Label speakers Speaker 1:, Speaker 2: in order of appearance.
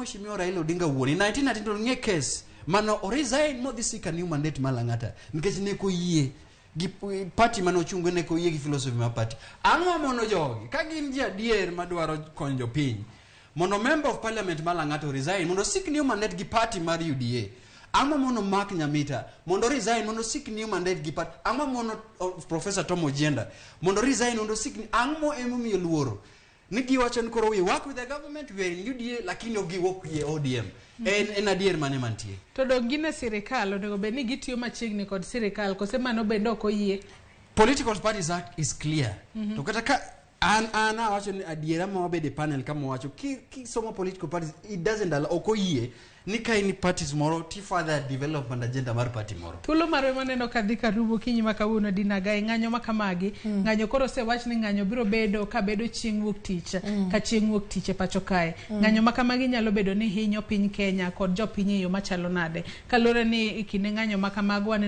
Speaker 1: Mheshimiwa Raila Odinga wuon in 1992 to ng'e case mano o resign modhi seek a new mandate ma Lang'ata nikech ne ok oyie gi party mane ochungo ne ok oyie gi philosophy mar party. Ang'o mono jogi ka gin ji adier madwaro konyo jopiny mondo member of parliament ma Lang'ata o resign mondo seek new mandate gi party mar UDA. Ang'o mono Mark Nyamita mondo resign mondo seek new mandate gi party. Ang'o mono Professor Tom Ojienda mondo resign mondo seek ang'o emomiyo luoro ni giwacho ni koro we work with the government, we are in UDA, lakini ok giwuok e ODM. En adier mane mantie?
Speaker 2: To dong gin e sirikal, onego bed ni gitiyo machiegni kod sirikal, kose mano bende ok oyie?
Speaker 1: Political Parties Act is clear. To kata ka an awacho ni adiera ma wabedo e panel kama wacho kisomo political parties, it doesn't allow, ok oyie ni ka in parties moro ti further development agenda mar party moro.
Speaker 2: Thuolo marwa maneno ka dhi karumo kinyi ma kawuono dinaga e ng'anyo ma kamagi. Ng'anyo koro osewach ni ng'anyo biro bedo ka bedo chieng' wuok tich ka chieng' wuok tich e pacho kae. Ng'anyo ma kamagi nyalo bedo ni hinyo piny Kenya kod jopiny e yo machalo nade? Kaluwore ni e kinde ng'anyo ma kamago waneno